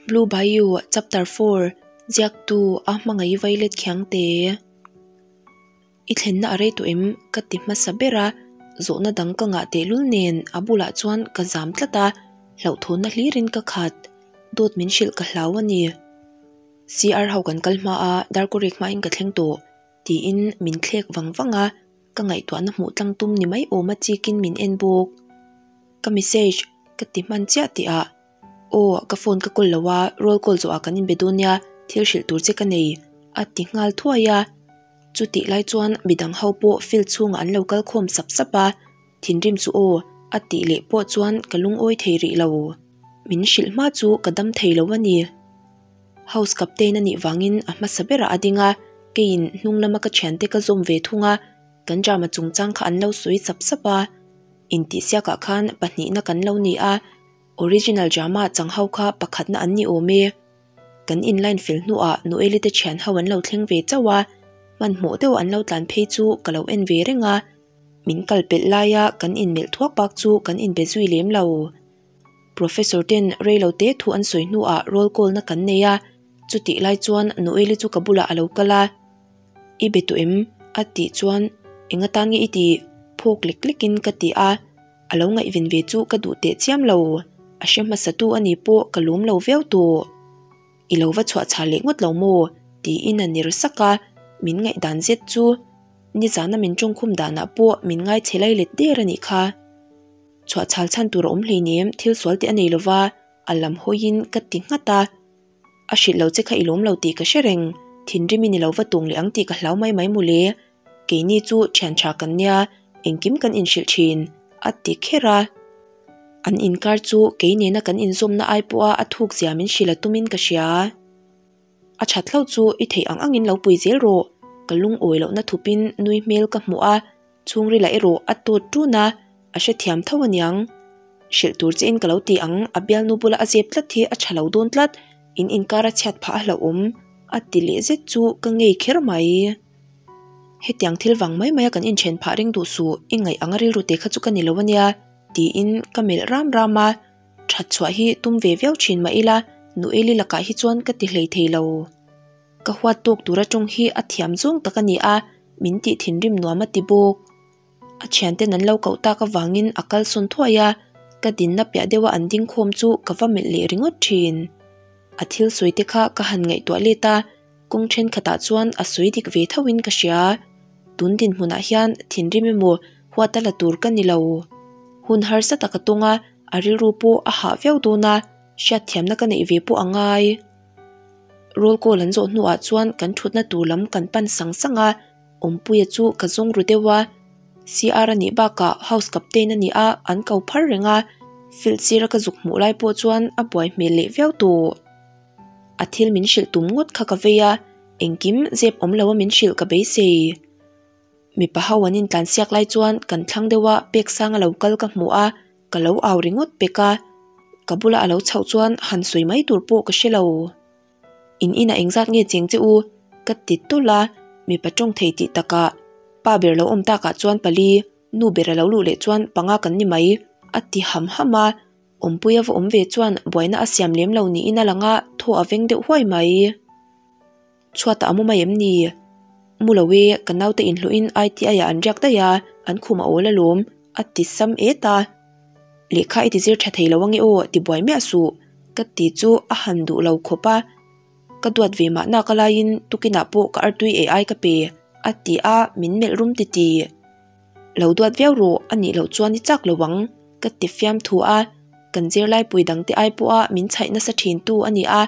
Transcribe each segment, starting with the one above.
Blue Bayou Chapter 4 Ziaktu a hmangaih vailet khiangte. I thlenna a rei tawh em? Ka ti hmasa ber a, zawhna dang ka ngah tehlul nen a bulah chuan ka zam tlat a, hlauhthawnna hlirin ka khat. Dawt min hrilh ka hlau a ni. CR ho kan kal hma a, darkawrek hmain ka thleng tawh tiin min thlek vang vang a, ka ngaihtuahna hmuh tlang tum ni mai awm a chikin min en bawk. Ka message ka ti hman chiah tih ah Aw, ka phone ka kawl lo a, roll call zawhah kan inbe dawn nia, thil hrilh tur che ka nei, a ti nghal thuai a. Chutih lai chuan midang ho pawh field chhungah an lo kal khawm sap sap a, thinrim chu aw, a tih leh pawh chuan ka lungawi thei rih lo. Min hrilh hma chu ka dam thei lo a ni. House captain a nih vangin a hmasa berah a ding a, keiin hnung lama ka thiante ka zawm ve thung a, kan drama chungchang kha an lo sawi sap sap a. Intihsiakah khan pahnihna kan lo ni a. Original drama chang ho kha pakhatna an ni awm e. Kan in line fel hnuah Noeli te thian ho an lo thleng ve chauh a, hmanhmawh deuh an lo tlan phei chu ka lo en ve reng a. Min kal pelh laia kan inmelh thuak bak chu kan inbe zui lem lo. Professor ten reilo te thu an sawi hnuah roll call na kan nei a, chutih lai chuan Noeli chu ka bulah a lo kal a. I be tawh em? a tih chuan Eng atan nge i tih? phawk lek lekin ka ti a. A lo ngaihven ve chu ka duh teh chiam lo, a hre hmasa tu a ni pawh ka lawm lo viau tawh. I lo va chhuah chhah leh ngawt lo maw? tiin a ner sak a, min ngaihdan zet chu nizana min tawngkhum danah pawh min ngaichhe lai let der a nih kha. Chhuah chhal chhan tur a awm hleinem, thil sual teh a nei lova, a lam hawiin ka ti nghat a. A hrilh lo che kha i lawm lo tih ka hre reng, thinrim i ni lo va tung leh ang tih ka hlau mai mai mawle. Keini chu thian tha kan nia, engkim kan inhrilh thin, a ti kher a. An inkar chu kei nena kan inzawmna ai pawha a thuk zia min hrilh a tumin ka hria. A that hlo chu i theih ang angin lo pui zel rawh, ka lungawi lohna thupin nui hmel ka hmuh a, chhungrila erawh a tawt ṭun a, a hrethiam tho aniang. Hrilh tur che in ka lo ti ang, a bialnu bula a zep tlat hi a tha lo dawn tlat, in inkar a chhiat phah a hlauhawm, a ti leh zet chu ka ngei kher mai. Hetiang thil vang mai maia kan inthen phah ring duh suh, i ngaih anga rilru te kha chu ka ni lo ania, tiin ka melh ram ram a, that chhuah hi tum ve viau thin mah ila, Noeli lakah hi chuan ka ti hlei thei lo. Ka huat tawk tura tawng hi a thiam zawng tak a ni a, min tih thinrim nuam a ti bawk. A thianten an lo koh tak avangin a kalsawn thuai a, ka dinna piah deuha an ding khawm chu ka va melh leh ringawt thin. A thil sawi te kha ka han ngaihtuah let a, kawng thenkhatah chuan a sawi dik ve tho in ka hria. Tun dinhmunah hian thinrim emaw huat a la tur ka ni lo. Hun harsa tak a tawng a, a rilru pawh a hah viau dawn a, hriatthiamna ka neih ve pawh a ngai. Roll call an zawh hnuah chuan kan thutna tur lam kan pan sang sang a, Awmpuia chu ka zawng ru deuh a, CR a nih bakah house captain a ni a, an ko phar reng a, field sira ka zuk hmuh lai pawh chuan a buai hmel leh viau tawh. A thil min hrilh tum ngawt kha ka vei a, engkim zep awm lo a min hrilh ka beisei. Mipa ho an intlan siak lai chuan kan thlang deuh a pek sang a lo kal ka hmu a, ka lo au ringawt pek a, ka bula a lo chhoh chuan han sawi mai tur pawh ka hre lo. In inah engzat nge cheng che u? Ka ti tawlh a, mipa tawng thei tih takah pa ber lo awm takah chuan pali, nu ber a lo luh leh chuan panga kan ni mai, a ti ham ham a, awmpuia va awm ve chuan buaina a siam lem lo niin a lang a, thaw a veng deuh huai mai. Chhuatah a mu mai em ni? Mu lo e, ka naute inhluhin ITI ah an riak daih a, an khum a awl alawm, a ti sam et a. Lehkha i ti zir tha thei lo ange aw, ti buai miah suh, ka ti chu a han duh lo khawp a. Ka duat ve mahna ka laiin tukinah pawh ka artui ei ai ka pe, a ti a, min melh rum ti ti. Lo duat viau rawh, a nih loh chuan i chak lo ang, ka ti fiam thu a. Kan zirlaipui dangte ai pawha min chhaih nasa thin tu a ni a,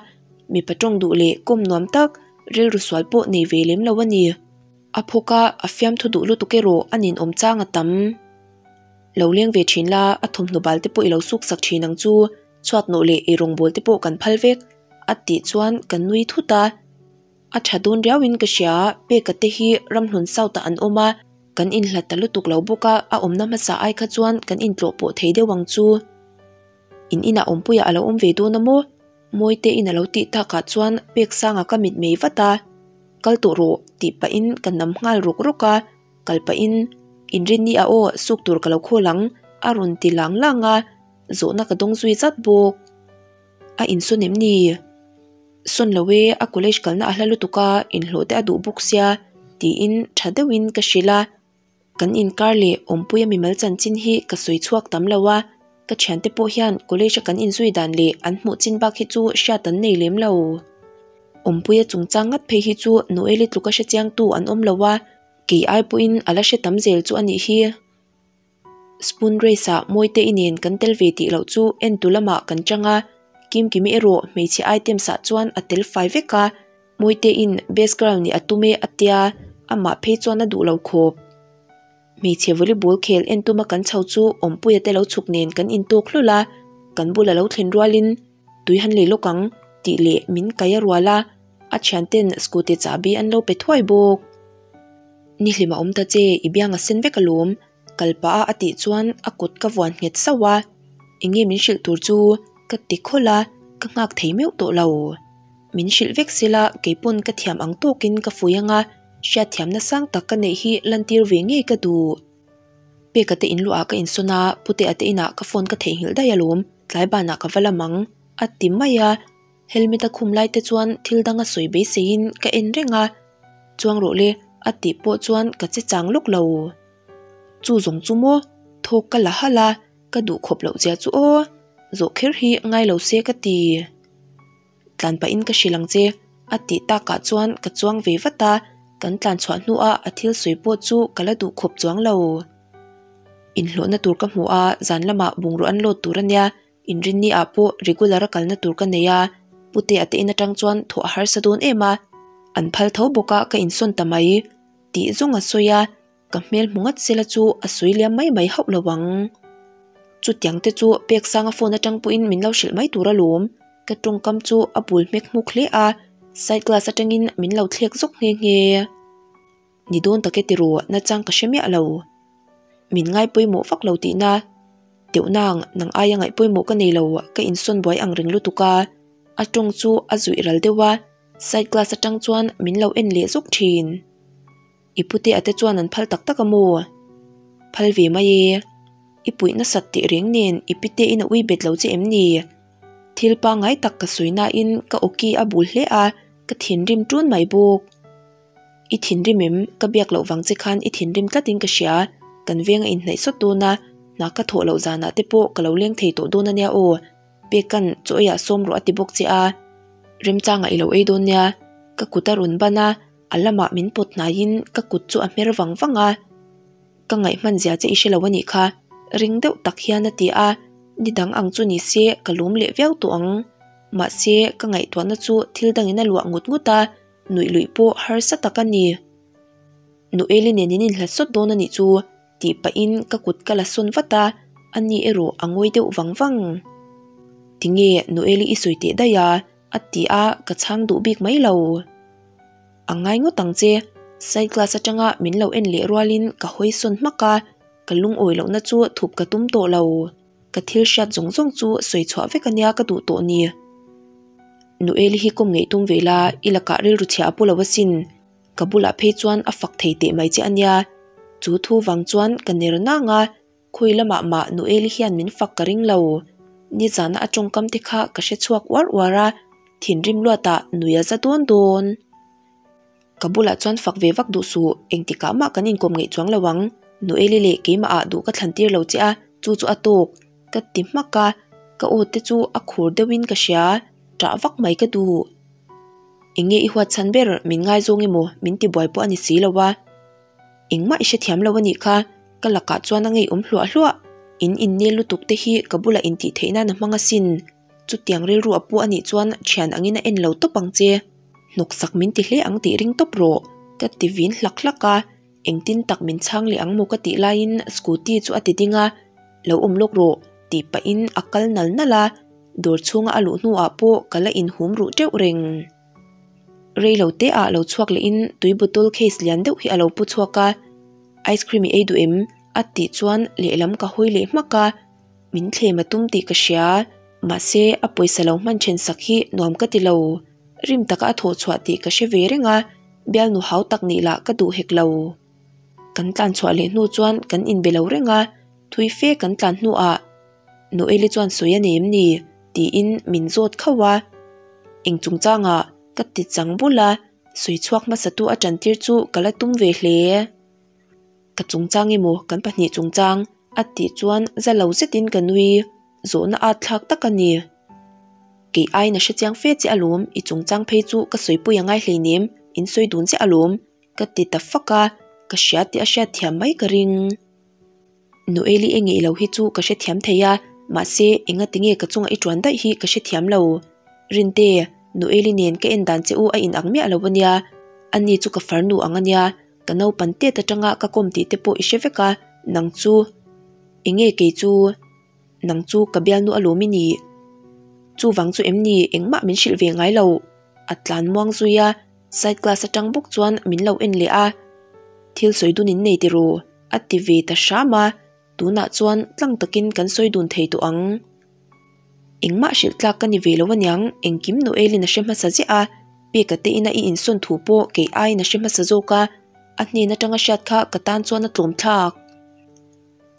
mipa tawng duh leh kawm nuam tak, rilru sual pawh nei ve lem lo a ni. A phawk a, a fiamthu duh lutuk erawh a ninawm chang a tam. Lo leng ve thin la, a thawmhnaw bal te pawh i lo suk sak thin ang chu, chhuat nawh leh eirawngbawl te pawh kan phal vek, a tih chuan ka nui thut a. A tha dawn riauin ka hria, Peka te hi ramhlun South ah an awm a, kan inhlat ta lutuk lo bawk a, a awmna hmasa ai kha chuan kan intlawh pawh thei deuh ang chu. In inah awmpuiah a lo awm ve dawn a maw? Mawite in a lo tih takah chuan Peksanga ka mit mei vat a, Kal tawh rawh tih pahin ka nam nghal rawk rawk a, kal pahin Inrinni ah aw suk tur ka lo khawl ang a rawn ti lang lang a, zawhna ka dawng zui zat bawk. A insawn em ni? Sawn lo e, a college kalna a hla lutuk a, inhlawh te a duh bawk sia, tiin tha deuhin ka hrilh a. Kan inkar leh awmpuia mimal chanchin hi ka sawi chhuak tam lo a, ka thiante pawh hian college a kan inzui dan leh an hmuh chin bak hi chu hriat an nei lem lo. Awmpuia chungchang ngat phei hi chu Noel-i tluka hre chiangtu an awm lo a, kei ai pawhin a la hre tam zel chu a nih hi. Spoon race ah Mawite-i nen kan tel ve tih loh chu en tu lamah kan chang a, Kimkimi erawh hmeichhe items ah chuan a tel fai vek a, Mawite-in best girl nih a tum e a tia, amah phei chuan a duh lo khawp. Hmeichhe volleyball khel en tuma kan chho chu Awmpuia te lo chhuk nen kan intawk hlul a, kan bula lo thlen rualin tui han lei lawk ang tih leh min kai a rual a, a thianten scooty chahbi an lo pe thuai bawk. Ni hlim a awm ta che, i biang a sen vek alawm, kal pah a a tih chuan a kut ka vuan nghet sauh a, eng nge min hrilh tur chu ka ti khawlh a, ka nghak thei meuh tawh lo. Min hrilh vek sela keipawn ka thiam ang tawkin ka fui anga hriatthiamna sang tak ka neih hi lantir ve ngei ka duh. Peka te inluah ah ka insawn a, Putea te inah ka phone ka theihnghilh daih alawm, tlai banah ka va lam ang, a ti mai a. Helmet a khum lai te chuan thil dang a sawi beiseiin ka en reng a, Chuang rawh le, a tih pawh chuan ka che chang lawk lo. Chu zawng chu maw? Thawk ka la halh a, ka duh khawp loh zia chu aw, zawh kher hi ngai lo se ka ti. Tlan pahin ka hrilh ang che, a tih takah chuan ka chuang ve vat a, kan tlan chhuah hnuah a thil sawi pawh chu ka la duh khawp chuang lo. Inhlawhna tur ka hmu a, zan lamah bungraw an load tur a nia, inrinni ah pawh regular a kalna tur ka nei a, pute a te in atang chuan thawh a harsa dawn em a, an phal tho bawk a ka insawn ta mai tih zawng a sawi a. Ka hmel hmu ngat sela chu a sawi liam mai mai hauh lo ang. Chutiang te chu Peksanga phone atang pawhin min lo hrilh mai tur alawm. Ka tawngkam chu a bul hmek hmuk hle a, side glass atangin min lo thlek zawk nghe nghe. Ni dawn tak e tiraw nachang ka hre miah lo. Min ngai pawimawh vak lo tihna. Teuh nang, nang aia ngaih pawimawh ka nei lo, ka insawn buai ang reng lutuk a. A tawng chu a zuih ral deuh a, side glass atang chuan min lo en leh zawk thin. I pute a te chuan an phal tak tak a maw? Phal ve mai e. I puih nasat teh reng nen i pite in a ui bet lo che em ni? Thil pangngai tak ka sawi nain ka awki a bul hle a, ka thinrim ṭun mai bawk. I thinrim em? Ka biak loh vang che khan i thinrim tlatin ka hria. Kan veng a inhnaih sawt dawn a, hna ka thawh loh zanah te pawh ka lo leng thei tawh dawn a nia aw. Pekan chaw eiah sawm rawh a ti bawk che a. Remchangah i lo ei dawn nia. Ka kut a rawn ban a. A lamah min pawt hnaiin ka kut chu a hmer vang vang a, Ka ngaih hman zia che i hre lo a nih kha, ring deuh tak hian a ti a, ni dang ang chu ni se ka lum leh viau tawh ang. Mahse, ka ngaihtuahna chu thil dangin a luah ngut ngut a, nuih luih pawh harsa tak a ni. Noeli nen in inhlat sawt dawn a nih chu tih pahin ka kut ka la sawn vat a, ani erawh a ngawi deuh vang vang. Tinge Noeli i sawi teh daih a? A ti a, ka chhang duh bik mai lo. A ngai ngawt ang che, side glass atanga min lo en leh rualin ka hawi sawn hmak a, ka lungawi lohna chu thup ka tum tawh lo. Ka thil hriat zawng zawng chu sawi chhuah vek ania ka duh tawh ni. Noel hi kawm ngeih tum ve la, i lakah rilru chhia a pu lo asin. Ka bulah phei chuan a fak thei teh mai che ania. Chu thu vang chuan ka ner nang a. Khawi lamah mah Noeli hian min fak ka ring lo. Nizana a tawngkam te kha ka hre chhuak uar uar a, thinrim luatah nui a za dawn dawn. Ka bulah chuan fak ve vak duh suh, engtikah mah kan inkawm ngeih chuang lo ang. Noeli leh keimah ah duh ka thlan tir lo che a, chu chu a tawk. Ka ti hmak a, ka aw te chu a khur deuhin ka hria, ṭah vak mai ka duh. Eng nge i huat chhan ber, min ngaizawng emaw min tibuai pawh a ni si lo a. Engmah i hrethiam lo a nih kha, ka lakah chuan a ngeiawm hluah hluah. In innel lutuk te hi ka bulah intih theih nan a hmang asin. Chutiang rilru a pu a nih chuan thian angin a en lo tawp ang che. Hnawksak min ti hle ang tih ring tawp rawh, ka ti vin hlak hlak a. Engtin tak min chhang leh ang maw ka tih laiin scooty chu a ti ding a, Lo awm lawk rawh, tih pahin a kal nal nal a, dawr chhunga a luh hnuah pawh ka la inhum ruh teuh reng. Rei lo te ah lo chhuak leh in tui bottle case lian deuh hi a lo pu chhuak a, Ice cream i ei duh em? a tih chuan lehlam ka hawi leh hmak a, min thlem a tum tih ka hria, mahse a pawisa lo hman then sak hi nuam ka ti lo, rim taka a thawh chhuah tih ka hre ve reng a, bialnu hau tak nih lah ka duh hek lo. Kan tlan chhuah leh hnu chuan kan inbe lo reng a, thui fe kan tlan hnuah Noeli chuan sawi a nei em ni? tiin min zawt khauh a. Eng chungchangah ka ti chang bul a, sawi chhuak hmasatu a tantir chu ka la tum ve hle. Ka chungchang emaw kan pahnih chungchang a tih chuan za lo zetin ka nui, zawhna at thlak tak a ni. Kei aiin a hrechiang fe che alawm, i chungchang phei chu ka sawipui a ngai hleinem, in sawi dun chiah alawm ka ti ta fak a, ka hria tih a hriat thiam mai ka ring. Noeli e ngeih lo hi chu ka hrethiam thei a, mahse engati nge ka chunga i tuan daih hi ka hrethiam lo. Rinte, Noeli nen ka en dan che u a inang miah lo ania, ani chu ka farnu ang ania, ka naupan tet atanga ka kawm tih te pawh i hre vek a, nang chu enge kei chu nang chu ka bialnu alawm i nih? Chuvang chu em ni engmah min hrilh ve ngai lo? A tlan muang zui a, side glass atang bawk chuan min lo en leh a, thil sawi dun in nei tiraw? A ti ve ta hram a, tunah chuan tlang takin kan sawi dun thei tawh ang. Engmah hrilh tlak ka ni ve lo aniang, engkim Noelin a hre hmasa ziah a, Peka te ina i insawn thu pawh kei aiin a hre hmasa zawk a, a hnen atanga hriat kha ka tan chuan a tlawm thlak.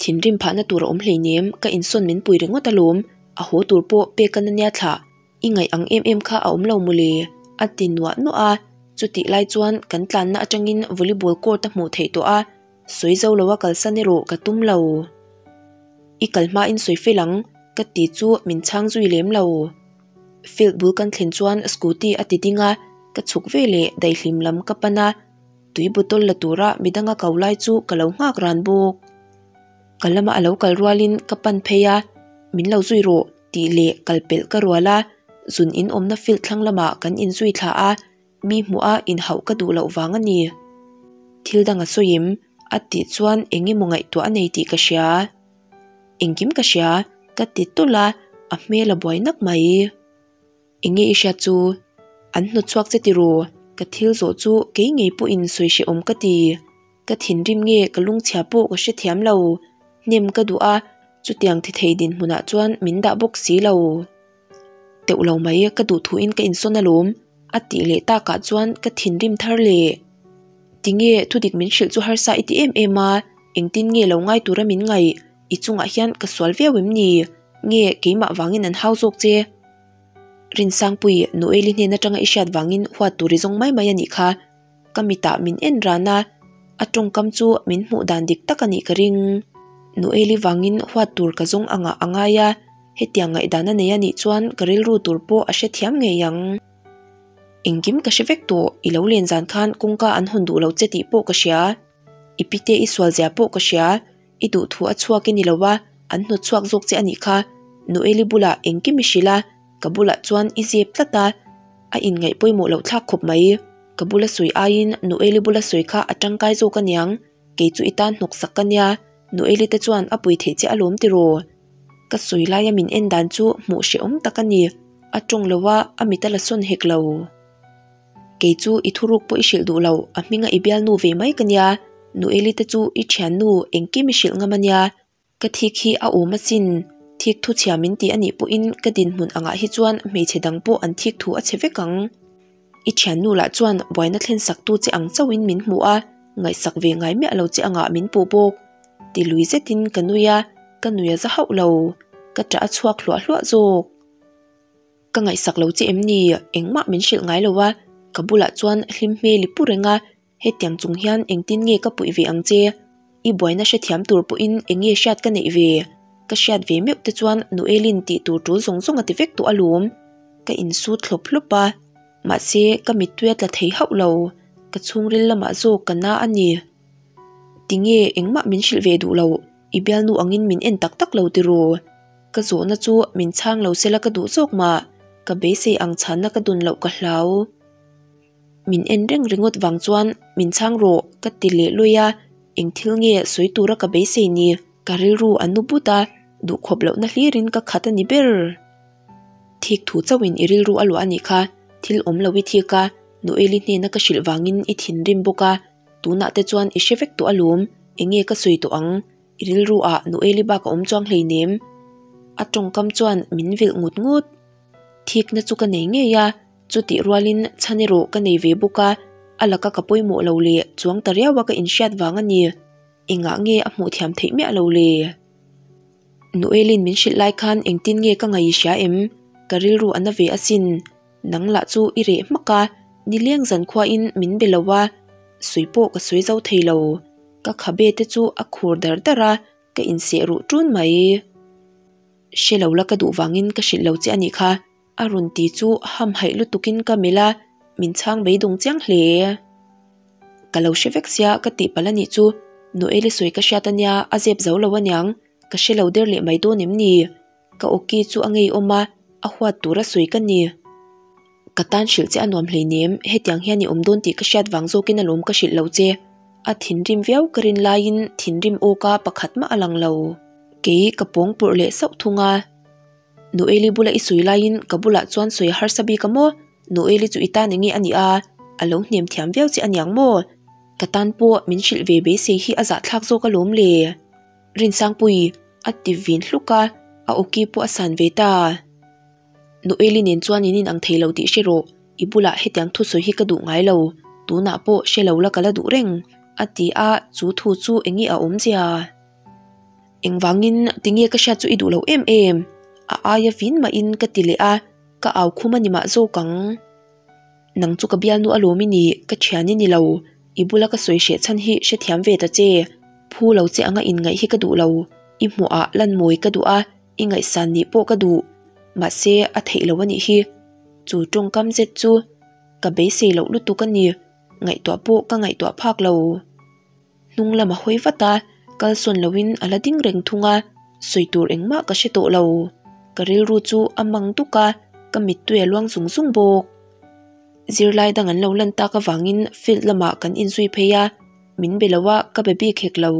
Thinrim phahna tur a awm hleinem, ka insawn min pui ringawt alawm, a haw tur pawh Peka'n ania thlah. I ngaih ang em em kha a awm lo mawle, a ti nuah nuah a, chutih lai chuan kan tlanna atangin volleyball court a hmuh theih tawh a, sawi zo loa kalsan erawh ka tum lo. I kal hmain sawi fel ang, ka ti chu min chhang zui lem lo. Field bul kan thlen chuan scooty a ti ding a, ka chhuk ve leh daihlim lam ka pan a, tui bottle la tura midanga ko lai chu ka lo nghak ran bawk. Ka lama a lo kal rualin ka pan phei a, min lo zui rawh. Tih leh kal pelh ka rual a, zun in awmna field thlang lamah kan inzui thla a, mi hmuh a inhauh ka duh loh vang a ni. Thil dang a sawi em? A tih chuan eng emaw ngaihtuah a nei tih ka hria. Engkim ka hria, ka ti tawlh a, a hmel a buai nak mai. Enge i hriat chu? An hnawt chhuak che tiraw? Ka thil zawh chu kei ngei pawhin sawi hrehawm ka ti. Ka thinrim nge ka lungchhia pawh ka hrethiam lo. Hnem ka duh a, chutiang thi thei dinhmunah chuan min dah bawk si lo. Teuh lo mai ka duh thuin ka insawn alawm, a tih leh takah chuan ka thinrim thar leh. Tinge thudik min hrilh chu harsa i ti em em a, engtin nge lo ngai tura min ngaih? I chungah hian ka sual viau em ni? Nge keimah vangin an hau zawk che? Rinsangpui, Noeli hnen atanga i hriat vangin huat tur i zawng mai mai a nih kha. Ka mitah min en ran a, a tawngkam chu min hmuh dan dik tak a nih ka ring. Noeli vangin huat tur ka zawng angah a ngai a, hetiang ngaihdan a nei a nih chuan ka rilru tur pawh a hrethiam ngei ang. Engkim ka hre vek tawh, i lo len zan khan kawngka an hawn duh lo che tih pawh ka hria. I pite i sual zia pawh ka hria. I duhthu a chhuak i ni lo a, an hnawt chhuak zawk che a nih kha. Noeli bulah engkim i hrilh a, ka bulah chuan i zep tlat a, a inngaih pawimawh loh thlak khawp mai. Ka bula sawi aiin Noeli bula sawi kha a tangkai zawk a niang, kei chu i tan hnawk sak ka nia, Noeli te chuan a pui theih che alawm tiraw? Ka sawi laia min en dan chu hmuh hrehawm tak a ni, a tawng lo a, a mit a la sawn hek lo. Kei chu i thuruk pawh i hrilh duh lo, a hminga i bialnu ve mai ka nia, Noeli te chu i thiannu engkim i hrilh ngam a nia, ka thik hi a awm asin, thik thu chhia min ti a nih pawhin ka dinhmun angah hi chuan hmeichhe dang pawh an thik thu a chhe vek ang. I thiannu lah chuan buaina thlen sak tu che ang chauhin min hmu a, ngaihsak ve ngai miah lo che angah min puh bawk. Ti lui zetin ka nui a, ka nui a za hauh lo, ka ṭah a chhuak hluah hluah zawk. Ka ngaihsak lo che em ni? Engmah min hrilh ngai lo a, ka bulah chuan hlim hmel i pu reng a, hetiang chung hian engtin nge ka puih ve ang che? I buaina hrethiam tur pawhin eng nge hriat ka neih ve? Ka hriat ve meuh te chuan Noelin tih tur tul zawng zawng a ti vek tawh alawm. Ka insut hlawp hlawp a, mahse ka mittui a tla thei hauh lo, ka chhungril lamah zawk ka na a ni. Tinge engmah min hrilh ve duh lo, i bialnu angin min en tak tak lo tiraw? Ka zawhna chu min chhang lo sela ka duh zawk mah, ka beisei ang chhanna ka dun loh ka hlau. Min en reng ringawt vang chuan min chhang rawh ka ti leh luai a, eng thil nge sawi tura ka beisei ni? Ka rilru a nu but a, duhkhawp lohna hlirin ka khat a ni ber. Thik thu chauhin i rilru a luah a nih kha, thil awm lo i thik a, Noeli hnena ka hrilh vangin i thinrim bawk a, tunah te chuan i hre vek tawh alawm, eng nge ka sawi tawh ang? I rilru ah Noeli bak a awm chuang hleinem. A tawngkam chuan min vilh ngut ngut. Thikna chu ka nei ngei a, chutih rualin chhan erawh ka nei ve bawk a, a laka ka pawimawh lo leh chuang ta riau a ka inhriat vang a ni. Engah nge a hmuh thiam theih miah lo le? Noelin min hrilh lai khan engtin nge ka ngaih i hria em? Ka rilru a na ve asin. Nang lah chu i reh hmak a, nileng zankhuain min be lo a, sawi pawh ka sawi zo thei lo. Ka khabe te chu a khur dar dar a, ka inseh ruh ṭun mai. Hre lo la ka duh vangin ka hrilh lo che a nih kha, a rawn ti chu hamhaih lutukin ka melh a, min chhang beidawng chiang hle. Ka lo hre vek sia ka tih palh a nih chu, Noel-i sawi ka hriat a nia, a zep zo lo aniang, ka hre lo der leh mai dawn em ni? Ka awki chu a ngeiawm a, a huat tur a sawi ka ni. Ka tan hrilh che a nuam hleinem, hetiang hian i awm dawn tih ka hriat vang zawkin alawm ka hrilh lo che. A thinrim viau ka rin laiin thinrim awka pakhat mah a lang lo. Kei ka pawng pawrh leh sauh thung a. Noeli bula i sawi laiin ka bulah chuan sawi a harsa bik a maw? Noeli chu i tan enge a nih a? A lo hnem thiam viau che aniang maw? Ka tan pawh min hrilh ve beisei hi a zahthlak zawk alawm le. Rinsangpui a ti vin hluk a, a awki pawh a san ve ta. Noeli nen chuan in inang thei lo tih hre rawh, i bulah hetiang thusawi hi ka duh ngai lo, tunah pawh hre lo la ka la duh reng, a ti a, chu thu chu enge a awmzia? Engvangin tinge ka hriat chu i duh lo em em? A aia vin mahin ka ti leh a, ka au khum a ni mah zawk ang. Nang chu ka bialnu alawm i ni, ka thian i ni lo, i bula ka sawi hreh chhan hi hrethiam ve ta che, phu lo che anga inngaih hi ka duh lo, i hmuhah lan mawi ka duh a, I ngaihsan nih pawh ka duh, mahse a theih lo a nih hi. Chu tawngkam zet chu ka beisei loh lutuk a ni, ngaihtuah pawh ka ngaihtuah phak lo. Hnung lam a hawi vat a, kalsawn loin a la ding reng thung a, sawi tur engmah ka hre tawh lo. Ka rilru chu a mang duk a, ka mittui a luang zung zung bawk. Zirlai dang an lo lan tak avangin field lamah kan inzui phei a, min be lo a, ka be bik hek lo.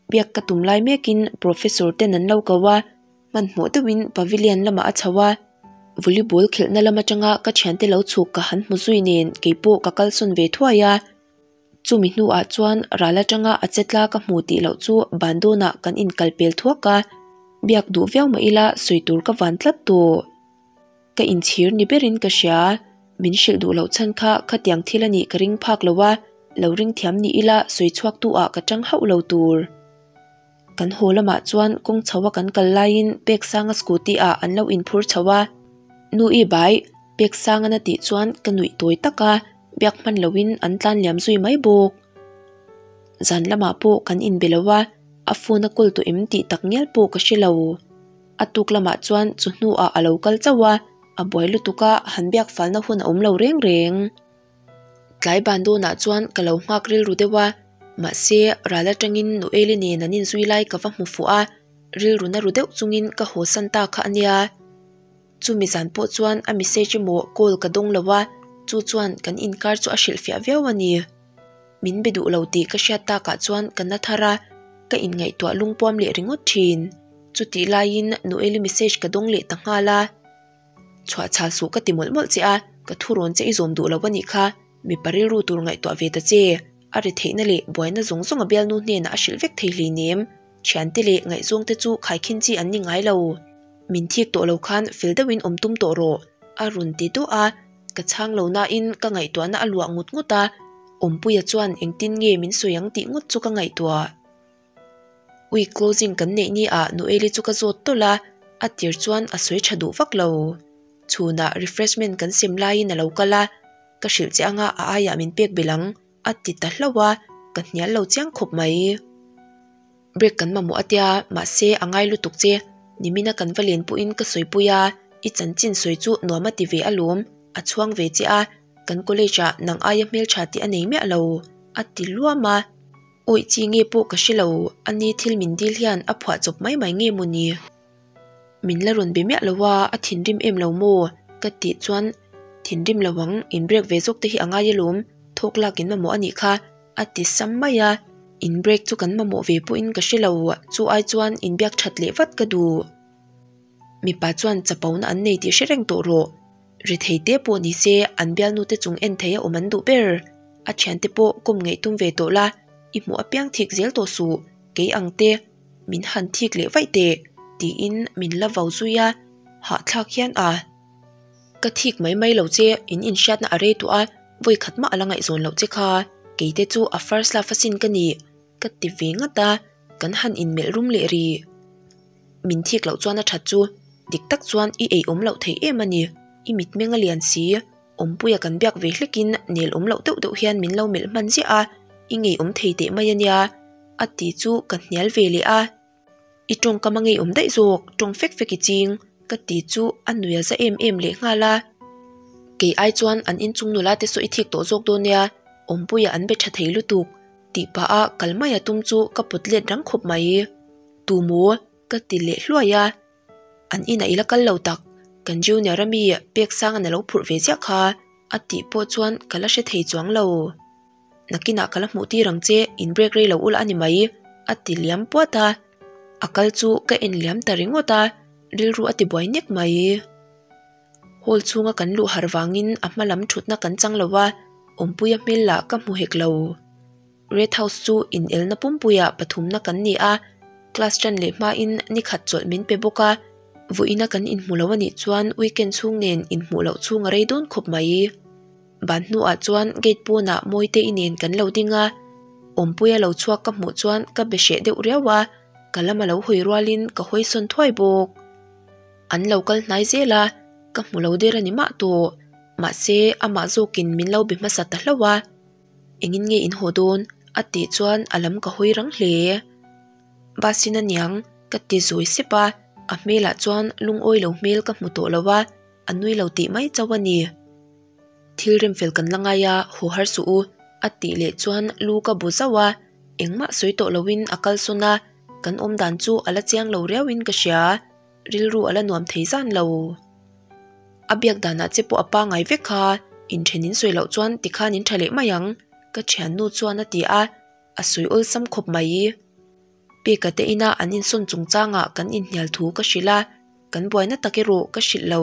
Biak ka tum lai mekin professor ten an lo ko a, hmanhmawh deuhin pavilion lamah a chho a, volleyball khelhna lam atanga ka thiante lo chhuk ka han hmu zui nen keipawh ka kalsawn ve thuai a, chumi hnuah chuan ral atanga a che tla ka hmu tih loh chu ban dawnah kan inkal pel thuak a, biak duh viau mah ila sawi tur ka van tlat tawh. Ka inchhir ni berin ka hria, min hrilh duh loh chhan kha khatiang thil a nih ka ring phak lo a, lo ring thiam ni ila sawi chhuak tu ah ka tang hauh lo tur. Kan haw lamah chuan kawng chho a kan kal laiin Peksanga scooty ah an lo inphur chho a, Nu i bai, Peksangan a tih chuan ka nuih tawi tak a, biak hman loin an tlan liam zui mai bawk. Zan lamah pawh kan inbe lo a, a phone a kawl tawh em tih tak ngial pawh ka hre lo. A tuk lamah chuan chu hnuah a lo kal chauh a, a buai lutuk a, han biak falna hun a awm lo reng reng. Tlai ban dawnah chuan ka lo nghak rilru deuh a, mahse ral atangin Noeli nen an inzui lai ka va hmu fuh a, rilru na ru deuh chungin ka haw san ta kha a nia. Chumi zan pawh chuan a message emaw call ka dawng lo a, chu chuan kan inkar chu a hrilhfiah viau a ni. Min be duh lo tih ka hriat takah chuan ka na thar a, ka inngaihtuah lungpuam leh ringawt thin. Chutih laiin Noeli message ka dawng leh ta nghal a. Chhuah chhal suh ka ti mawlh mawlh che a, ka thurawn che i zawm duh lo a nih kha, mipa rilru tur ngaihtuah ve ta che. A ri theihna leh buaina zawng zawng a bialnu hnenah a hrilh vek thei hleinem. Thiante leh ngaihzawngte chu khaikhin chi an ni ngai lo. Min thik tawh lo khan fel deuhin awm tum tawh rawh, a rawn ti duah a. Ka chhang lo nain ka ngaihtuahna a luah ngut ngut a, Awmpuia chuan engtin nge min sawi ang tih ngawt chu ka ngaihtuah. Week closing kan neih ni ah Noeli chu ka zawt tawlh a, a tir chuan a sawi tha duh vak lo. Chhunah refreshment kan sem laiin a lo kal a, ka hrilh che anga a aiah min pek belh ang a ti ta hlauh a, ka hnial lo chiang khawp mai. Break kan mamawh a tia, mahse a ngai lutuk che, nimina kan va len pawhin ka sawipui a, i chanchin sawi chu nuam a ti ve alawm, a chhuang ve che a, kan college ah nang aia hmeltha tih a nei miah lo, a ti luam a. Awih chi nge pawh ka hre lo, a ni thil min dil hian a phuah chawp mai mai nge maw ni? Min la rawn be miah lo a, a thinrim em lo maw? Ka tih chuan, Thinrim lo ang, in break ve zawk te hi a ngai alawm, thawk lak in mamawh a nih kha, a ti sam mai a. In break chu kan mamawh ve pawhin ka hre lo, chu ai chuan inbiak that leh vat ka duh. Mipa chuan chapona an nei tih hre reng tawh rawh. Rethei te pawh ni se an bialnu te chung en thei a awm an duh ber. A thiante pawh kawm ngaih tum ve tawh la, i hmuh apiang thik zel tawh suh, kei ang te min han thik leh vaih teh tiin min la vau zui a, hahthlak hian a. Ka thik mai mai lo che, in inhriatna a rei tawh a, vawi khat mah a la ngaihzawn loh che kha, kei te chu a first love asin ka ni, ka ti ve ngat a, kan han inmelh rum leh rih. Min thik loh chuan a that chu, dik tak chuan i ei awm loh thei em a ni. I mitmeng a lian si, Awmpuia kan biak ve hlekin nel awm loh deuh deuh hian min lo melh hman ziah a, i ngeiawm thei teh mai a nia, a ti chu ka hnial ve leh a. I tawngkam a ngeiawm daih zawk, tawng fek fek i ching, ka ti chu a nui a za em em leh nghal a. Kei ai chuan an inchung nula te saw i thik tawh zawk dawn nia, Awmpuia an be tha thei lutuk, tih pah a kal mai a tum chu ka pawt let rang khawp mai. Tu maw? ka ti leh hluai a. An inah i la kal lo tak, kan junior a mi pek sangan a lo phurh ve chiah kha a tih pawh chuan ka la hre thei chuang lo. Nakinah ka la hmuh tir ang che, in break rei lo ula a ni mai a ti liam puat a. A kal chu ka en liam ta ringawt a, rilru a ti buai nek mai. Hall chhunga kan luh har vangin a hma lam thutna kan chang lo a, Awmpuia hmel lah ka hmu hek lo. Red House chu inelna pumpuiah pathumna kan ni a, class ṭan leh hmain ni khat chawlh min pe bawk a, vawiina kan inhmu lo a nih chuan weekend chhung nen inhmuh loh chhung a rei dawn khawp mai. Ban hnuah chuan gate pawnah Mawite-i nen kan lo ding a, Awmpuia lo chhuak ka hmuh chuan ka be hreh deuh riau a, ka lama lo hawi rualin ka hawi sawn thuai bawk. An lo kal hnai zel a, ka hmu lo der a ni mah tawh, mahse amah zawkin min lo be hmasa ta hlauh a. Engin nge in haw dawn? a tih chuan a lam ka hawi rang hle. Bus in aniang ka ti zawi sep a, a hmelah chuan lungawi lo hmel ka hmu tawh lo a, a nui lo tih mai chauh a ni. Thil remfel kan la ngai a, haw har suh u a tih leh chuan lu ka bu zauh a, engmah sawi tawh loin a kalsawn a, kan awm dan chu a la chiang lo riauin ka hria. Rilru a la nuam thei zan lo. A biak danah che pawh a pangai vek kha, inthen in sawi loh chuan tikhan in tha leh mai ang, ka thiannu chuan a ti a, a sawi awlsam khawp mai. Peka te ina an insawn chungchangah kan inhnial thu ka hrilh a, kan buaina tak erawh ka hrilh lo.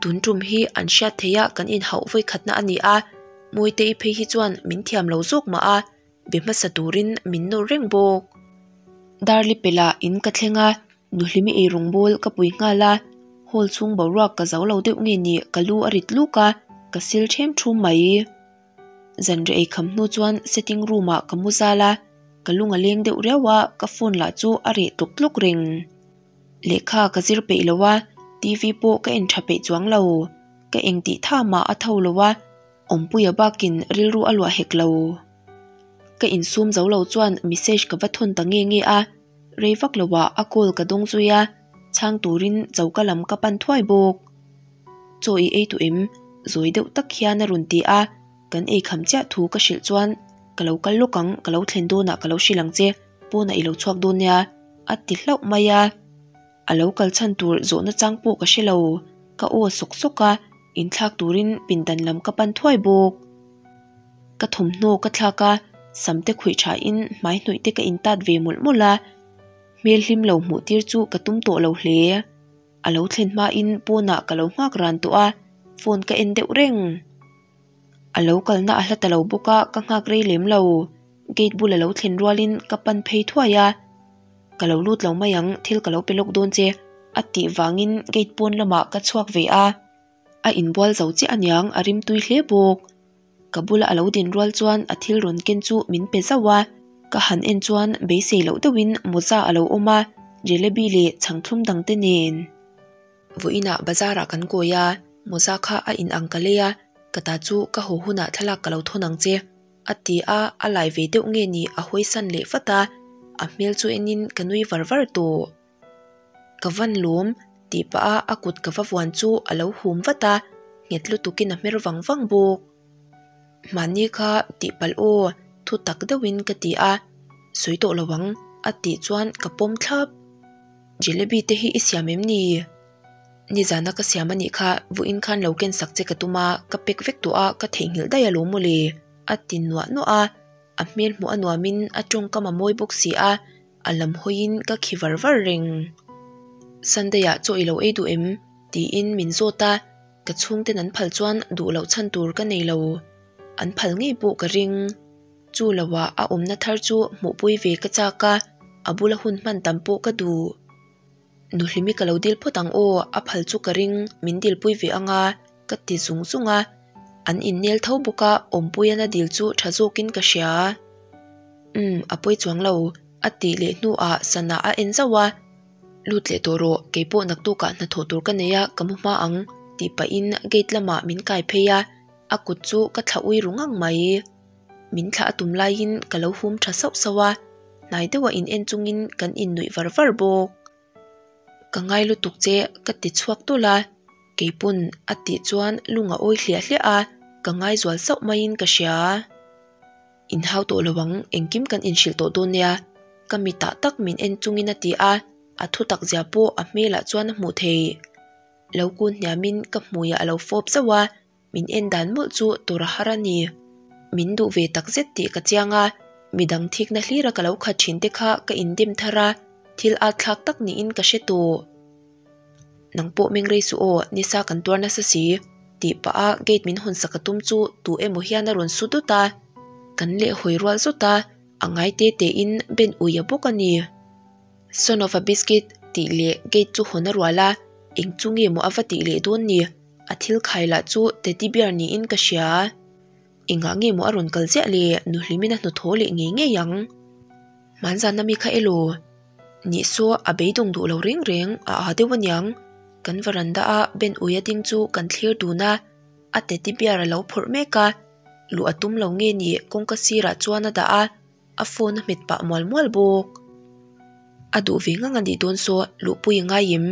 Tun tum hi an hriat theih a kan inhauh vawikhatna a ni a, Mawitei phei hi chuan min thiam lo zawk mah a, be hmasa turin min nawr reng bawk. Darli pelah in ka thleng a, Nuhlimi ei rawngbawl ka pui nghal a, hall chhung boruak ka zo lo deuh nge ni ka lu a rit luk a, ka sil ṭhem ṭhum mai. Zanriah ei kham hnu chuan sitting room ah ka mu zal a, ka lung a leng deuh riau a, ka phone lah chu a reh tlawk tlawk reng. Lehkha ka zir peih lo a, TV pawh ka en ṭha peih chuang lo. Ka engtih tha mah a tho lo a, Awmpuia bakin rilru a luah hek lo. Ka insum zo lo chuan message ka va thawn ta nge nge a. Rei vak lo ah a call ka dawng zui a, chhang turin choka lam ka pan thuai bawk. Chaw i ei tawh em? Zawi deuh tak hian a rawn ti a, kan ei kham chiah thu ka hrilh chuan ka lo kal lawk ang, ka lo thlen dawnah ka lo hrilh ang che, pawnah i lo chhuak dawn nia a ti hlauh mai a. A lo kal chhan tur zawhna chang pawh ka hre lo, ka aw sawk sawk a, inthlak turin pindan lam ka pan thuai bawk. Ka thawmhnaw ka thlak a, sam te khuih thain hmai hnawih te ka intat ve mawlh mawlh a, hmel hlim lo hmuh tir chu ka tum tawh lo hle. A lo thlen hmain pawnah ka lo nghak ran tawh a, phone ka en deuh reng. A lo kalna a hla ta lo bawk a, ka nghak rei lem lo. Gate bul a lo thlen rualin ka pan phei thuai a, Ka lo lut lo mai ang, thil ka lo pe lawk dawn che a tih vangin gate pawn lamah ka chhuak ve a. A inbual zo chiah aniang a rim tui hle bawk. Ka bula a lo din rual chuan a thil rawn ken chu min pe zauh a, ka han en chuan beisei loh deuhin mawza a lo awm a, jalebi leh chhangthlum dang te nen. Vawiinah bazar ah kan kawi a, mawza kha a in ang ka lei a, ka ta chu ka haw hunah thlalak ka lo thawn ang che a ti a, a lai ve deuh nge ni a hawisan leh vat a, a hmel chu enin ka nui var var tawh. Ka van lawm tih pah a a kut ka va vuan chu a lo hum vat a, nghet lutukin a hmer vang vang bawk. Mahni kha tih palh aw thu tak deuhin ka ti a, sawi tawh lo ang a tih chuan ka pawm thlap. Jalebi te hi i siam em ni? Nizana ka siam a nih kha vawiin khan lo ken sak che ka tum a, ka pack vek tawh a ka theihnghilh daih alawm mawle a ti nuah nuah a, a hmel hmuh a nuamin a tawngkam a mawi bawk si a. A lam hawiin ka khi var var reng. Sunday ah chaw i lo ei duh em? tiin min zawt a, ka chhungten an phal chuan duh loh chhan tur ka nei lo. An phal ngei pawh ka ring. Chu lo ah a awmna thar chu hmuhpui ve ka chak a, a bula hun hman tam pawh ka duh. Nuhlimi ka lo dil phawt ang aw, a phal chu ka ring, min dilpui ve anga ka ti zung zung a. An innel tho bawk a, Awmpuian a dil chu tha zawkin ka hria. Umm, a pawi chuang lo, a tih leh hnuah sana a en zauh a. Lut leh tawh rawh, keipawh naktukah hnathawh tur ka nei a, ka mu hma ang, Tih pahin gate lamah min kai phei a, a kut chu ka thlah ui ru ngang mai. Min thlah a tum laiin ka lo hum tha sauh sauh a, hnai deuha in en chungin kan innuih var var bawk. Ka ngai lutuk che ka ti chhuak tawlh a, keipawn a tih chuan lung a awi hliah hliah a, ka ngai zual sauh maiin ka hria. Inhau tawh lo ang, engkim kan inhrilh tawh dawn nia, ka mitah tak min en chungin a ti a, a thutak zia pawh a hmelah chuan a hmuh theih. Lo kun hniamin ka hmuiah a lo fawp zauh a, min en dan mawlh chu tur a har a ni. Min duh ve tak zet tih ka chiang a, midang thikna hlira ka lo khat thin te kha ka indim thar a, thil at thlak tak niin ka hre tawh. Nang pawh meng rei suh aw, nisa kan tuar nasa si, tih pah a gate min hawn sak a tum chu tu emaw hian a rawn su dawt a, kan leh hawi rual zawt a, a ngai te tein Ben ui a bawk a ni. Son of a biscuit tih leh gate chu hawn a rual a, eng chu nge maw a va tih leh dawn ni? A thil khai lah chu teddy bear niin ka hria. Engah nge maw a rawn kal ziah le? Nu Hlimin a hnawthaw leh ngei ngei ang. Hmanzana mi kha elaw? Nih saw a beidawng duh lo reng reng, a aa deuh aniang. Kan varanda a Ben Uia ding chu kan thlir dun a, a teddy bear a lo phawrh mek a, luh a tum lo nge ni kawngka sirah chuan a dah a. A phone a hmet pah mual mual bawk. A duh ve ngang a nih dawn saw luhpui a ngai em?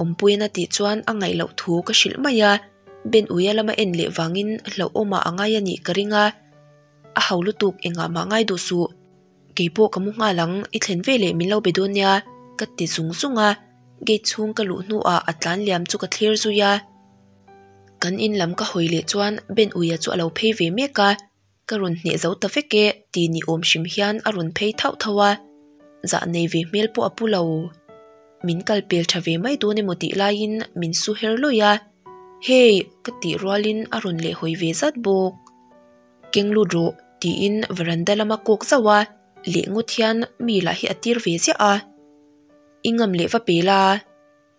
Awmpuiin a tih chuan a ngaih loh thu ka hrilh mai a, Ben Uia lama en leh vangin hlauhawmah a ngai a nih ka ring a. A hau lutuk engah mah ngai duh suh. Keipawh ka mu nghal ang, i thlen ve leh min lo be dawn nia ka ti zung zung a, gate chhung ka luh hnuah a tlan liam chu ka thlir zui a. Kan in lam ka hawi leh chuan Ben Uia chu a lo phei ve mek a. Ka rawn hneh zo ta vek e ti ni awm hrim hian a rawn phei thauh thauh a, zah nei ve hmel pawh a pu lo. Min kal pel tha ve mai dawn emaw tih laiin min su her lawih a, Hey! ka tih rualin a rawn lehhawi ve zat bawk. Keng lut rawh tiin veranda lama kawk zauh a, leh ngawt hian mi lah hi a tir ve ziah a. I ngam leh va pel a,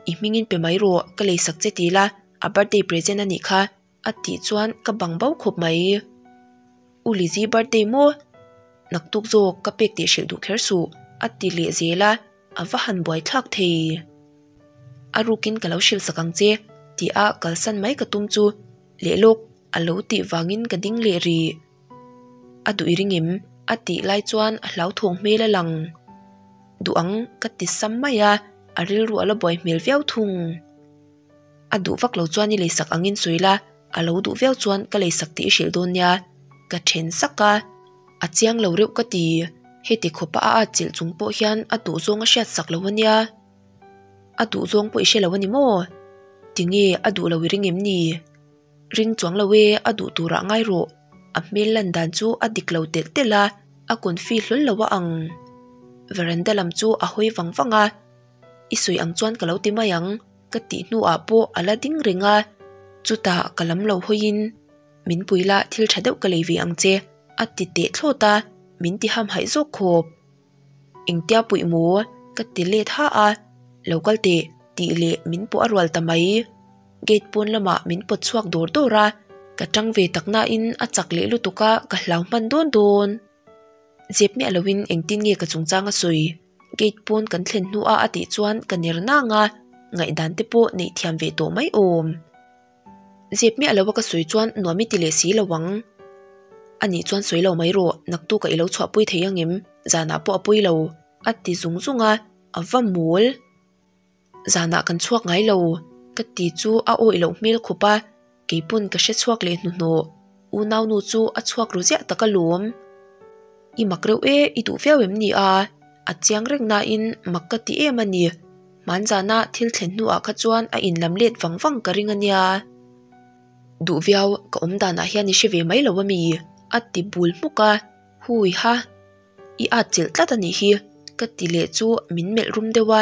i hmingin pe mai rawh ka leisak che ti la, a birthday present a nih kha. A tih chuan ka bang bo khawp mai. U Lizzy birthday maw? Naktuk zawk ka pek tih hrilh duh kher suh, a ti leh zel a, a va han buai thlak thei. A rukin ka lo hrilh sak ang che, ti a kalsan mai ka tum chu leh lawk a lo tih vangin ka ding leh rih. A duh i ring em? A tih lai chuan a hlauthawng hmel a lang. Duh ang ka ti sam mai a, a rilru a la buai hmel viau thung. A duh vak lo chuan i leisak angin sawi la, a lo duh viau chuan ka leisak tih i hrilh dawn nia, ka then sak a. A chiang lo reuh ka ti, heti khawpa a atchilh chung pawh hian a duh zawng a hriat sak lo ania. A duh zawng pawh i hre lo a ni maw? Tinge a duh lo i ring em ni? Ring chuang lo e, a duh turah ngai rawh. A hmel lan dan chu a dik lo telh telh a, a confi hlawl lo a ang. Veranda lam chu a hawi vang vang a. I sawi ang chuan ka lo ti mai ang ka tih hnuah pawh a la ding reng a, chutah ka lam lo hawiin min pui la thil tha deuh ka lei ve ang che a ti teh thlawt a, min ti hamhaih zawk khawp. Engtia puih maw? ka ti let ha a, lo kal teh tih leh min pawh a rual ta mai. Gate pawn lamah min pawt chhuak dawr dawr a, ka tang ve tak nain a chak leh lutuk a ka hlau hman dawn dawn. Zep miah loin engtin nge ka chungchang a sawi? Gate pawn kan thlen hnuah a tih chuan ka ner nang a, ngaihdan te pawh neih thiam ve tawh mai awm. Zep miah lo a ka sawi chuan nuam i ti leh si lo ang. A nih chuan sawi lo mai rawh, naktuk ah i lo chhuahpui thei ang em? Zanah pawh a pawi lo, a ti zung zung a, a va mawl. Zanah kan chhuak ngai lo, ka ti chu a awih loh hmel khawp a, keipawn ka hre chhuak leh hnuhnawh. Unaunu chu a chhuak ru ziah tak alawm. I mak reuh e, i duh viau em ni a? A chiang reng nain mak ka ti em a ni. Hmanzana thil thlen hnuah kha chuan a inlam let vang vang ka ring a nia. Duh viau, ka awm danah hian i hre ve mai lo a mi? A ti bul hmuk a, Hui ha! I at chilh tlat a nih hi, ka ti leh chu min melh rum deuh a,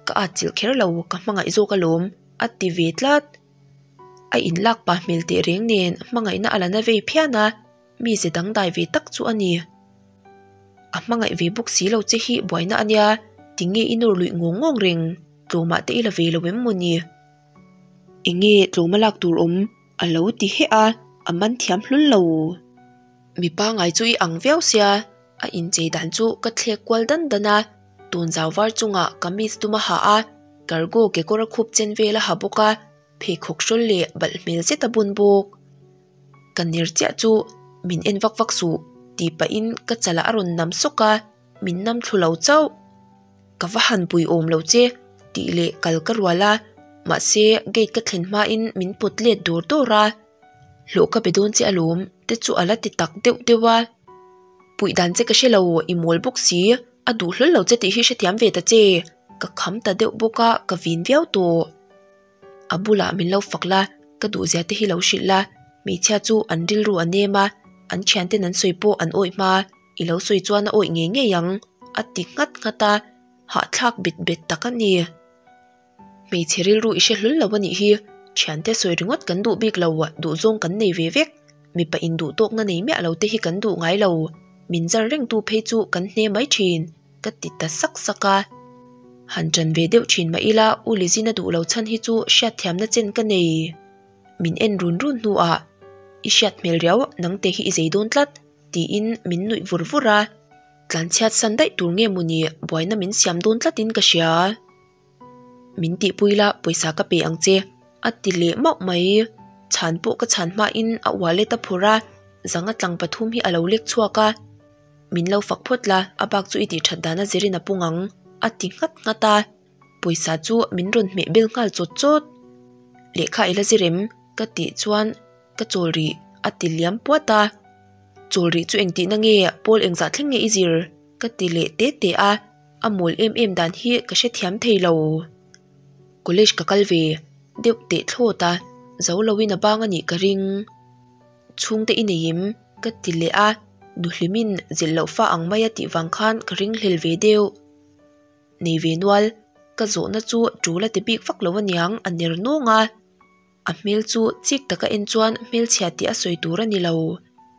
ka at chilh kher lo, ka hmangaih zawk alawm, a ti ve tlat. A inlak pah hmel teh reng nen hmangaihna a la na vei phian a, mi ze dangdai ve tak chu a ni. A hmangaih ve bawk si lo che hi buaina a nia, tinge i nawr luih ngawng ngawng reng, tlawmah te i la ve lo em maw ni? Enge tlawma lak tur awm? A lo ti heh a, a man thiam hlul lo. Mi pangai chu i ang viau sia, a inchei dan chu ka thlek kual dan dan a, tun zau var chungah kamis dum a ha a, cargo kekawr a khup chen vel a ha bawk a. Pheikhawk hrawl leh balh hmel zet a bun bawk. Ka ner chiah chu min en vak vak suh tih pahin ka chalah a rawn nam sawk a, min nam thlu lo chauh. Ka va han pui awm lo che tih leh kal ka rual a, mahse gate ka thlen hmain min pawt let dawr dawr a. Hlawh ka be dawn che alawm te chu a la ti tak deuh deuh a. Puih dan che ka hre lo, i mawl bawk si, a duh hlawl lo che tih hi hrethiam ve ta che, ka kham ta deuh bawk a, ka vin viau tawh. A bulah min lo fak la, ka duhzia te hi lo hrilh la, hmeichhia chu an rilru a nem a, an thianten an sawi pawh an awih hma, i lo sawi chuan a awih ngei ngei ang, a ti nghat nghat a, hahthlak bet bet tak a ni. Hmeichhe rilru i hre hlul lo a nih hi, thiante sawi ringawt kan duh bik lo, duhzawng kan nei ve vek, mipa induh tawkna nei miah lo te hi kan duh ngai lo, min zar rengtu phei chu kan hne mai thin, ka ti ta sak sak a. Han ṭan ve deuh thin mah ila U Lizina duh lo chhan hi chu hriatthiamna chen ka nei. Min en run run hnuah, I hriat hmel riau, nangte hi i zei dawn tlat, tiin min nuih vur vur a. Tlanchhiat san daih tur nge mawni buaina min siam dawn tlatin ka hria. Min tihpui la pawisa ka pe ang che a ti leh mauh mai. Chhan pawh ka chhan hmain a wallet a phawrh a, zanga tlang pathum hi a lo lek chhuak a. Min lo fak phawt la, a bak chu i tih that dan a zirin a pung ang a ti nghat nghat a. Pawisa chu min rawn hmeh bel nghal chawt chawt. Lehkha i la zir em? ka tih chuan ka chawl rih a ti liam puat a. Chawl rih chu engtihna nge pawl engzah thleng nge i zir? ka ti leh te te a. A mawl em em dan hi ka hrethiam thei lo. College ka kal ve deuh teh thlawt a, zo loin a bang a nih ka ring. Chhungte i nei em? ka ti leh a, nuhlimin zilh loh fa ang mai a tih vang khan ka ringhlel ve deuh. Nei ve nual, ka zawhna chu tul a ti bik vak lo aniang a ner nawng a. A hmel chu chik taka en chuan hmelchhia tih a sawi tur a ni lo,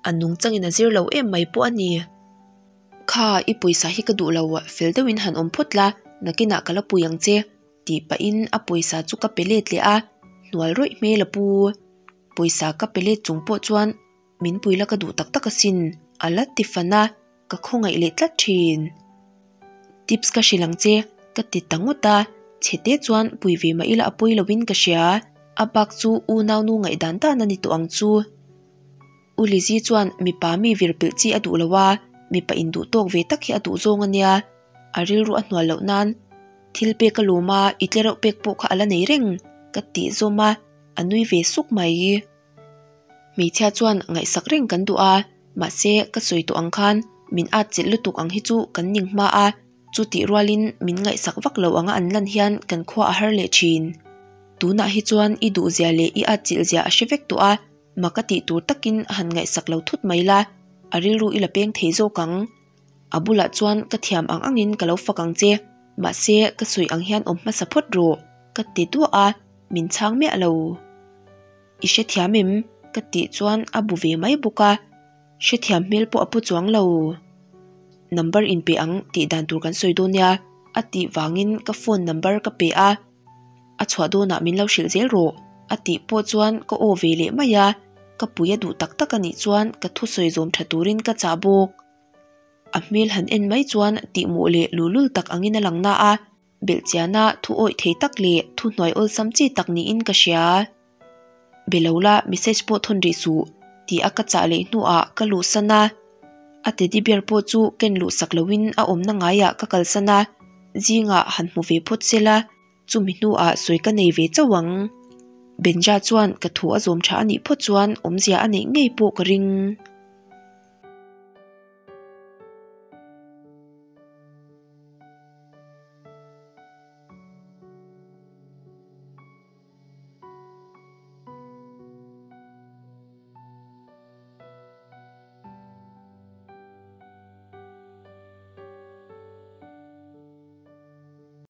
a nungchangin a zir lo em mai pawh a ni. Kha, i pawisa hi ka duh lo, fel deuhin han awm phawt la, nakinah ka la pui ang che, tih pahin a pawisa chu ka pe let leh a, hnual rawih hmel a pu. Pawisa ka pe let chung pawh chuan min pui la ka duh tak tak asin, a la ti fan a, ka khawngaih leh tlat thin. Tips ka hrilh ang che, ka ti ta ngawt a, chhete chuan pui ve mah ila a pawi loin ka hria, a bak chu unaunu ngaihdan dan a ni tawh ang chu. U Lizzy chuan mipa mi vir pilh chi a duh lo a, mipa induh tawk ve tak hi a duh zawng a nia, a rilru a hnual loh nan thil pek a lawm a, i tlereuh pek pawh kha a la nei reng, ka tih zawm a, a nui ve suk mai. Hmeichhia chuan ngaihsak reng kan duh a, mahse ka sawi tawh ang khan min at chilh lutuk ang hi chu kan ning hma a, chutih rualin min ngaihsak vak lo anga an lan hian kan khua a har leh thin. Tunah hi chuan i duhzia leh i at chilh zia a hre vek tawh a, mak a tih tur takin han ngaihsak lo thut mai la, a rilru i la peng thei zawk ang. A bulah chuan ka thiam ang angin ka lo fak ang che, mahse ka sawi ang hian awm hmasa phawt rawh, ka ti duah a, min chhang miah lo. I hrethiam em? ka tih chuan a bu ve mai bawk a, hrethiam hmel pawh a pu chuang lo. Number in pe ang tih dan tur kan sawi dawn nia a tih vangin ka phone number ka pe a, a chhuah dawnah min lo hrilh zel rawh a tih pawh chuan ka aw ve leh mai a, ka pui a duh tak tak a nih chuan ka thusawi zawm tha turin ka chah bawk. A hmel han en mai chuan tihmawh leh luhlul tak angin a lang na a. Belhchiana thu awih thei tak leh thu hnuai awlsam chi tak niin ka hria. Be lo la message pawh thawn rih suh tih a ka chah leh hnuah ka luhsan a. A teddy bear pawh chu ken luhsak loin a awmna ngaiah ka kalsan a, zingah han hmu ve phawt se la, chumi hnuah sawi ka nei ve chauh ang. Benja chuan ka thu a zawm tha a nih phawt chuan awmzia a neih ngei pawh ka ring.